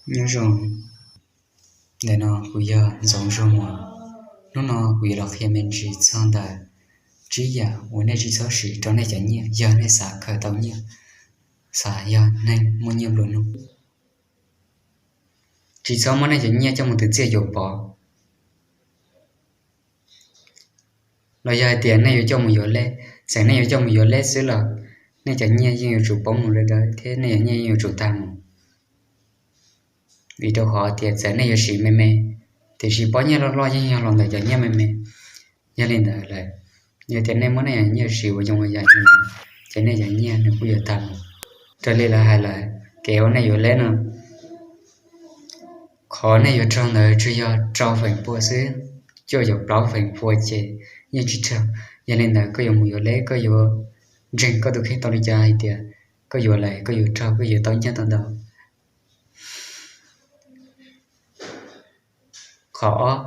Nyob zoo, ntawm no kuv yog Ntxoov Zuag Muas. Hnub no kuv yuav los qhia me ntsis txog ntawm tsib yam uas nej tsis txhob siv rau nej cov nyiaj yog nej xav khaws tau nyiaj, xav yog neeg muaj nyiaj nplua nuj. Tsis txhob muab nej cov nyiaj coj mus twv txiaj yuav pov, los yog hais tias nej yuav coj mus yuav lej. Txawm nej yuav coj mus yuav lej xwb los nej cov nyiaj yeej yuav tsum poob mus dawb dawb thiab nej cov nyiaj yeej yuav tsum tag mus. Vim rau qhov tias txawm nej yuav siv me me, tiam sis pob nyiaj loj loj yeej yog los ntawm cov nyiaj me me. Yog li ntawd lawm, yog tias nej muab nej cov nyiaj siv ua yoov ua yam li no, ces nej cov nyiaj nws kuj yuav tag mus. Raws li lawv hais lawm, kev uas nej yuav lej no, qhov nej yuav raug ntawd tsuas yog rau feem pua xwb, cuaj caum plaub feem pua ces yeej tsis raug. Yog li ntawd koj yuav mus yuav lej koj yuav ntseeg koj tus kheej tau li cas hais tias koj yuav lawm koj yuav raug, koj yuav tau nyiaj tau ntau. Qhov ob,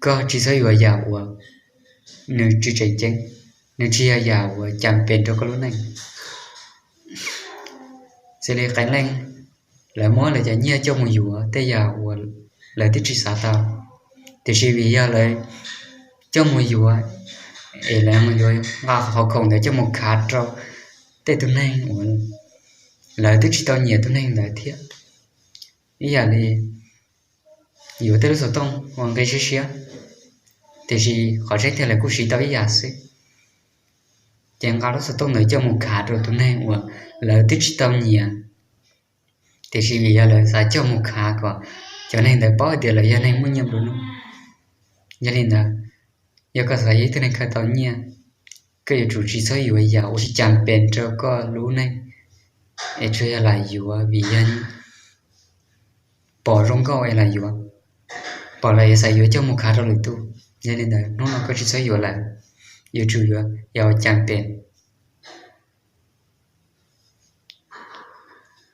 koj tsis txhob yuav yam uas nws tsis tseem ceeb, nws tsis yog yam uas cas pes rau koj lub neej. Xws li qee leej, lawv muab lawv cov nyiaj coj mus yuav tej yam uas lawv twb tsis xav tau, tiam sis vim yog lawv coj mus yuav, es lawv mus yuav nqa qhov khoom ntawd coj mus khav rau tej tus neeg uas lawv twb tsis tau nyiam tus neeg ntawd thiab. Ib yam li yuav tej lub xov tooj uas nqi siab siab, tiam sis qhov tseeb tiag lawv kuj siv tau ib yam xwb, ces nqa lub xov tooj ntawd coj mus khav rau tus neeg uas lawv twb tsis tau nyiam, tiam sis vim yog lawv xav coj mus khav kom cov neeg ntawd paub hais tias lawv yog neeg muaj nyiaj nplua nuj. Yog li ntawd, yog koj xav yog ib tug neeg khaws tau nyiaj, koj yuav tsum tsis txhob yuav yam uas tsis cas pes rau koj lub neej, es tsuas yog lam yuav vim yog pom zoo nkauj es lam yuav, pom lawm yuav xav yuav coj mus khav rau lwm tus. Yog li ntawd hnub no koj tsis txhob yuav lawm, yuav tsum yuav yam uas cas pes.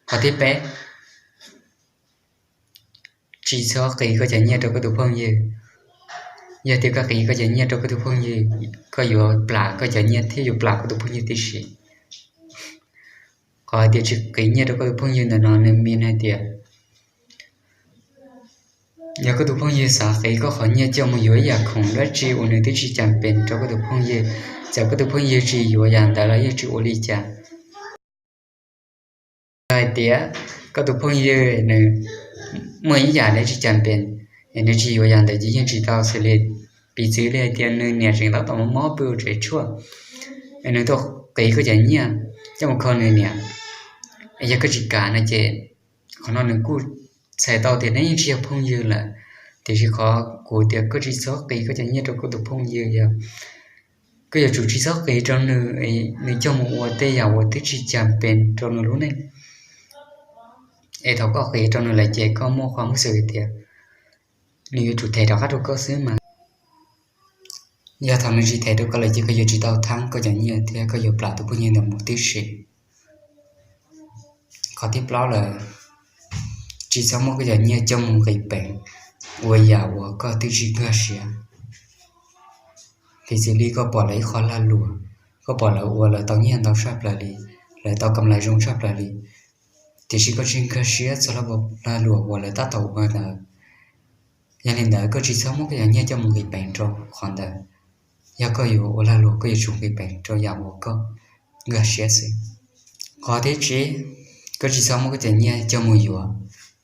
Qhov thib peb, tsis txhob qiv koj cov nyiaj rau koj tus phooj ywg. Yog tias koj qiv koj cov nyiaj rau koj tus phooj ywg, koj yuav plam koj cov nyiaj thiab yuav plam koj tus phooj ywg tib si. Qhov hais tias tsis qiv nyiaj rau koj tus phooj ywg ntawm no nws mean hais tias yog koj tus phooj ywg xav qiv koj qhov nyiaj coj mus yuav ib yam khoom dab tsi uas nws twb tsis cas pes rau koj tus phooj ywg, txawm koj tus phooj ywg tsis yuav yam ntawd los yeej tsis ua li cas. Yog hais tias koj tus phooj ywg nws muaj ib yam dab tsi cas pes, es nws tsis yuav yam ntawd ces yeej tsis tau. Xws li piv txwv li hais tias nws niam tseem tab tom mob mob pw tsev tshuaj, es nws tuaj qiv koj cov nyiaj coj mus kho nws niam, es yog koj tsis kam no ces qhov no nws kuj txhais tau tias nej yeej tsis yog phooj ywg lawm. Tiam sis qhov kuv tias koj tsis txhob qiv koj cov nyiaj rau koj tus phooj ywg yog koj yuav tsum tsis txhob qiv rau nws, nws coj mus ua tej yam uas twb tsis cas pes rau nws lub neej. Es thaum koj qiv rau nws lawm ces koj muaj qhov muaj xwm tias nws yuav tsum them rov qab rau koj xwb mas. Yog thaum nws tsis them rau koj lawm ces koj yuav tsis tau thaab koj cov nyiaj thiab koj yuav plam tus phooj ywg ntawd mus tib si. Qhov thib plaub lawm, tsis txhob muab koj cov nyiaj coj mus nqis peev ua yam uas koj twb tsis nkag siab. Piv txwv li koj pom lawv ib qho lag luam, koj pom lawv ua lawv tau nyiaj ntau tshaj plaws li, lawv tau kam lais zoo tshaj plaws li, tiam sis koj tsis nkag siab txog lag luam uas lawv tab tom ua ntawd. Yog li ntawd koj tsis txhob muab koj cov nyiaj coj mus nqis peev rau qhov ntawd. Yog koj yuav ua lag luam koj yuav tsum nqis peev rau yam uas koj nkag siab xwb. Qhov thib tsib, koj tsis txhob muab koj cov nyiaj coj mus yuav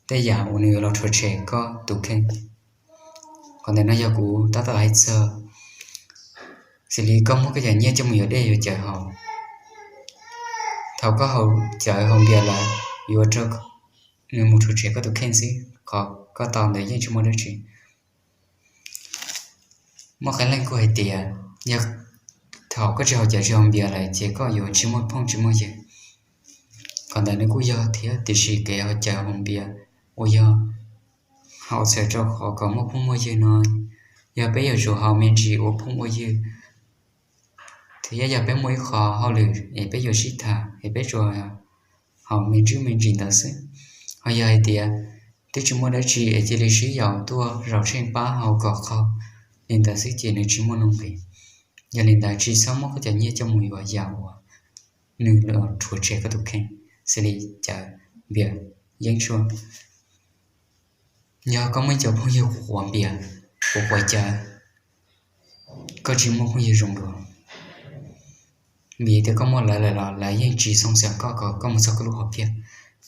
tej yam uas nws yuav los rhuav tshem koj tus kheej. Qhov ntawm no yog kuv tab tom hais txog, xws li koj muab koj cov nyiaj coj mus yuav dej yuav cawv haus, thaum koj haus cawv haus npias lawm yuav ua rau nws mus rhuav tshem koj tus kheej xwb, qhov koj tau ntawd yeej tsis muaj dab tsi. Muaj qee leej kuj hais tias yog thaum koj tsis haus cawv tsis haus npias lawm ces koj yuav tsis muaj phooj tsis muaj ywg. Qhov ntawd nws kuj yog thiab, tiam sis kev haus cawv haus npias uas yog haus txhawm rau qhov kom muaj phooj muaj ywg no, yog peb yuav tsum haus me ntsis ua phooj ua ywg, thiab yog peb muaj ib qho hauj lwm es peb yuav sib tham es peb tsuas haus me ntsis me ntsis ntawd xwb. Ho yog hais tias twb tsis muaj dab tsi es cia li sib yaum tuaj zaum tsheej pab haus kom qaug li ntawd xwb ces nws tsis muaj nuj nqis. Yog li ntawd tsis txhob muab koj cov nyiaj coj mus yuav yam uas nws los rhuav tshem koj tus kheej. Xws li Cawv, Npias, Yeeb Tshuaj, yog koj muaj ib co phooj ywg quav npias, quav quav cawv, koj tsis muaj phooj ywg zoo dua. Vim tias koj muaj lawv lawm los lawv yeej tsis xoo xyaw koj kom koj mus txog koj lub hom phiaj.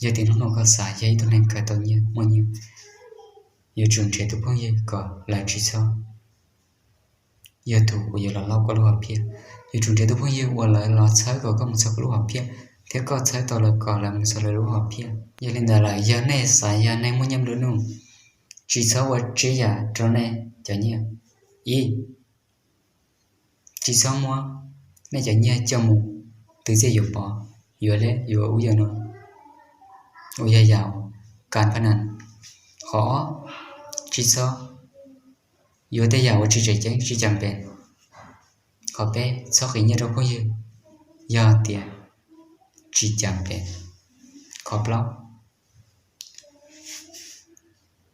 Yog tias hnub no koj xav yog ib tug neeg kawm tau nyiaj muaj nyiaj, yuav tsum nrhiav tus phooj ywg kom lawv tsis txhob yog tus uas yuav los lauj koj lub hom phiaj. Yuav tsum nrhiav tus phooj ywg uas lawv los txhawb kom koj mus txog koj lub hom phiaj, thiab koj txhawb tau lawv kom lawv mus txog lawv lub hom phiaj. Yog li ntawd lawm, yog nej xav yog neeg muaj nyiaj nplua nuj, tsis txhob ua tsib yam rau nej cov nyiaj. Ib, tsis txhob muab nej cov nyiaj coj mus twv txiaj yuav pov, yuav leb yuav ub yuav no, uas yog yam kas pha nas. Qhov ob, tsis txhob yuav tej yam uas tsis tseem ceeb tsis cas pes. Qhov peb, txhob qiv nyiaj rau phooj ywg yog tias tsis cas pes. Qhov plaub,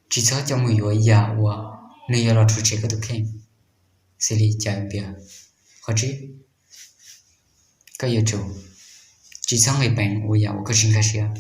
tsis txhob coj mus yuav yam uas nws yuav los rhuav tshem koj tus kheej, xws li Cawv, Npias. Qhov tsib, koj yuav tsum tsis txhob nqis peev ua yam uas koj tsis nkag siab.